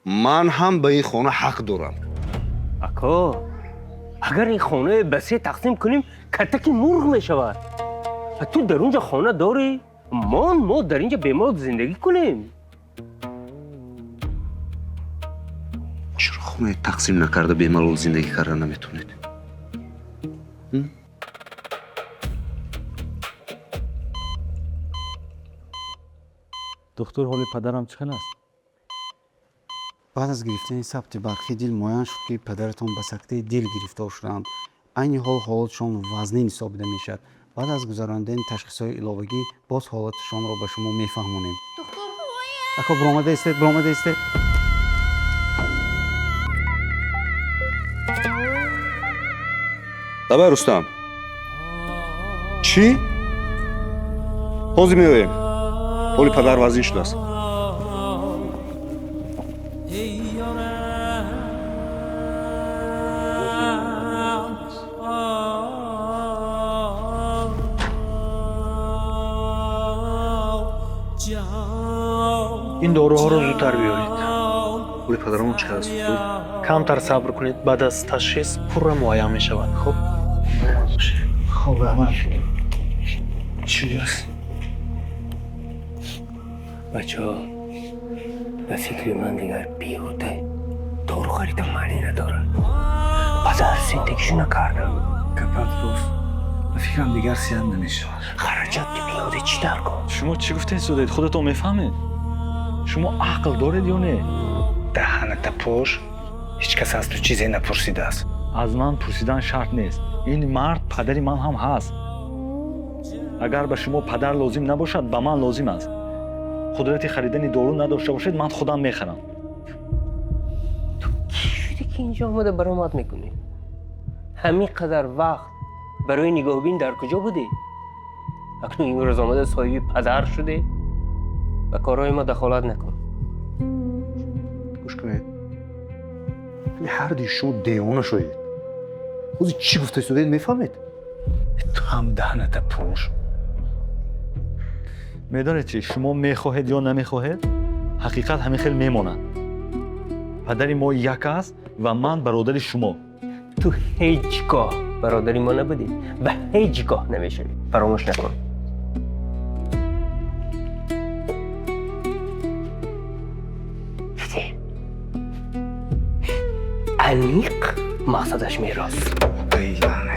Ман ҳам ба ин хона ҳақ дорам. Ако, агар ин хонаро ба се тақсим кунем, катаки мурғ мешавад. Ту дар он ҷо хона дорӣ, мон мо дар ин ҷо бемор зиндагӣ кунем. Чаро хонаи тақсим накарда бемалол зиндагӣ карда наметавонед? Духтур, ҳоли падарам чӣ хел аст? Баъд аз гирифтани сабти барқи дил муайян шуд, ки падаратон ба сактаи дил гирифтор шудаанд. Айни ҳол ҳолатшон вазнин ҳисобида мешавад. Баъд аз гузаронидани ташхисҳои иловагӣ боз ҳолатшонро ба шумо мефаҳмонем. Ако, биромада истед, биромада истед. Давай, Рустам. Чӣ? Ҳозир меоем. Ҳоли падар вазнин шудааст. Ин доруҳоро зудтар биёред. Ҳоли падарамон чӣ қадр аст, духтур? Камтар сабр кунед, баъд аз ташхис пурра муайян мешавад. Хуб. Хоб, раҳмат. Чӣ аст? Бачаҳо, ба фикри ман дигар беҳуда дору харидан маънӣ надорад. Падар зиндагишу накардам. Гапат рост. Ба фикрам, дигар сиҳат намешавад. Хараҷоти беҳуда чӣ дар кор? Шумо чӣ гуфтед, судед? Худатон мефаҳмед? Шумо ақл доред ё не? Даҳаната пош, ҳеҷ кас аз ту чизе напурсидааст. Аз ман пурсидан шарт нест. Ин мард падари ман ҳам ҳаст. Агар ба шумо падар лозим набошад, ба ман лозим аст. Қудрати харидани дору надошта бошед, ман худам мехарам. Ту кӣ шудӣ, ки инҷо омада баромад мекунӣ? Ҳамин қадар вақт барои нигоҳбин дар куҷо будӣ? Акнун имрӯз омада соҳиби падар шудӣ? Ба корҳои ма дахолат накун. Гӯш кунед. Ҳар дуи шумо девона шудед. Ҳозир чӣ гуфта истодед, мефаҳмед? Ту ҳам даҳаната пӯш. Медонед чӣ, шумо мехоҳед ё намехоҳед, ҳақиқат ҳамин хел мемонад. Падари мо як аст ва ман бародари шумо. Ту ҳеҷ гоҳ бародари мо набудӣ ва ҳеҷ гоҳ намешавӣ. Фаромӯш накун. Дидӣ? Аниқ мақсадаш мерос. Эй, лаънат.